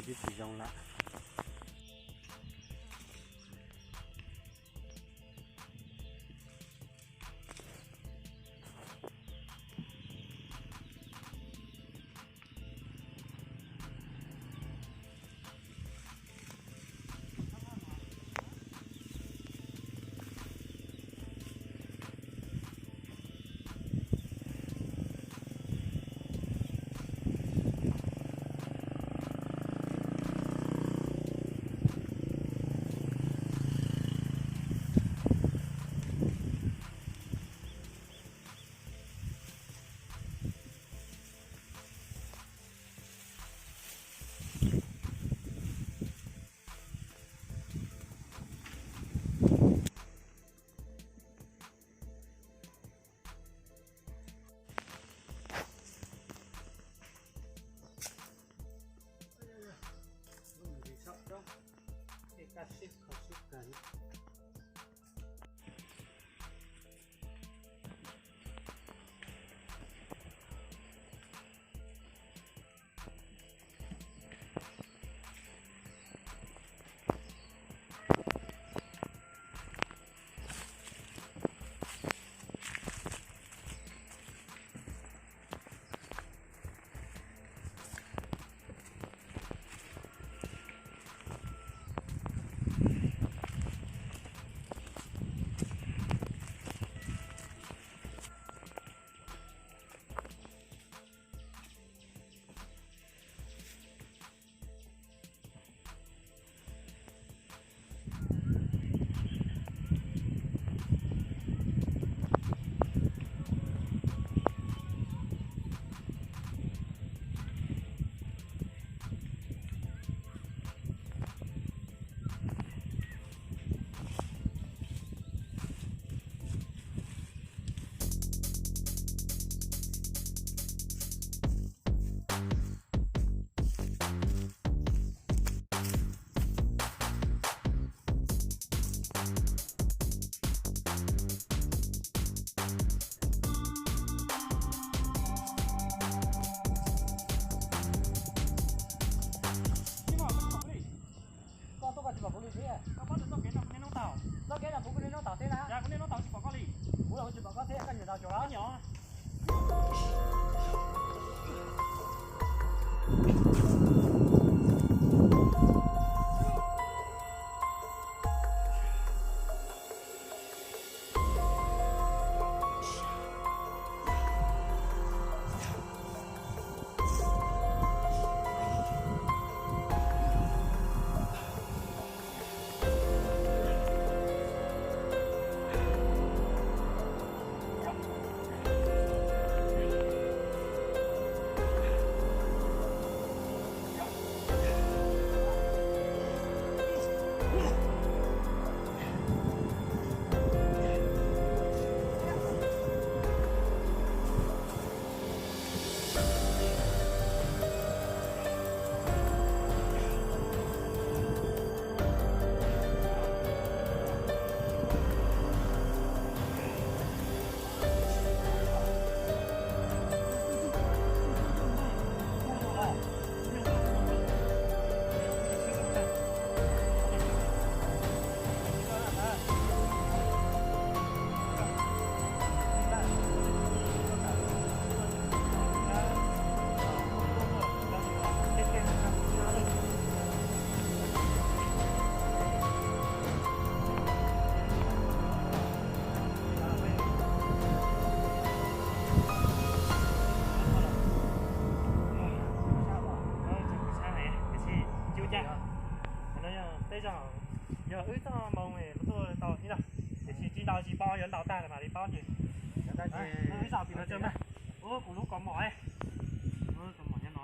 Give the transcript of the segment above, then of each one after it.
Twb tsis zoo lawm. Koj tuaj koj tsis pom kuv li thiab. Koj paub tias txoj kev no kuv niaj hnub taug. Txoj kev no kuv niaj hnub taug thiab na. Yog kuv niaj hnub taug tsis pom koj li. Kuv los kuv tsis pom koj thiab, koj nyiam taug tsuas los nyob. Peb zaug yog wb txoj hmoo tuaj tau ib no, tiam sis tsis ntaus tsis paub, yuav ntaus tag mam li paub ces. Wb zaum tim no tso mas. Ua kuv lub kaus mom, kaus mom nyob no.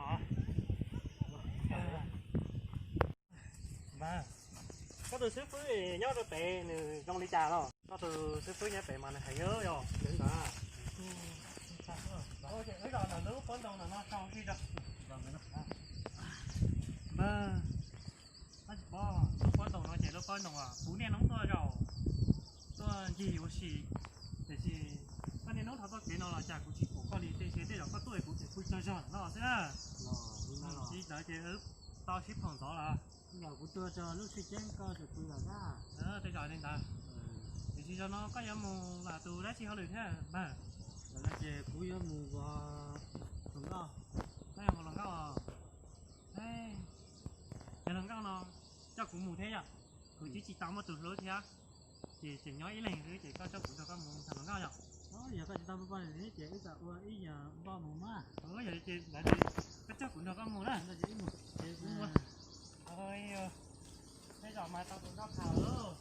Koj tus xib fwb nyob rau pem nws zoo li cas los? Koj tus xib fwb nyob pem mas nws heev yog ntawd. Wb zaum ntawm lub pob ntoo no sau sib tso. Npawg, koj tsis paub lub pob ntoo no ces lub pob ntoo uas kuv niaj hnub tuaj zaum tuaj ncig ua si, tiam sis koj niaj hnub dhau txoj kev no los cas kuv tsis pom koj li, tiam sis tej zaum koj tuaj kuv tseem pw tsaug zog no xwb. Tsis ntawd ces Tau sib phoom ntxov los? Yog kuv tuaj tso lub sij ceeb koj tseem pw los ntag. Tej zaum li ntawd. Tiam sis zaum no koj yuav mus vam tus dab tsi hauj lwm thiab npawg? Zaum no ces kuv yuav mus hluas nkauj. Koj yuav mus hluas nkauj? Yog hluas nkauj no coj kuv mus thiab yom? Kuv twb tsis tau muaj tus hlub thiab, ces tseem nyob ib leeg xwb ces koj coj kuv nrog koj mus tham hluas nkauj yom? Yog koj tsis tau muaj poj niam thiab ces wb txawm ua ib yam npoj mus mas. Yog li ces ntawd ces koj coj kuv nrog koj mus na. Tej zaum mas tau tus nkauj tham lawm.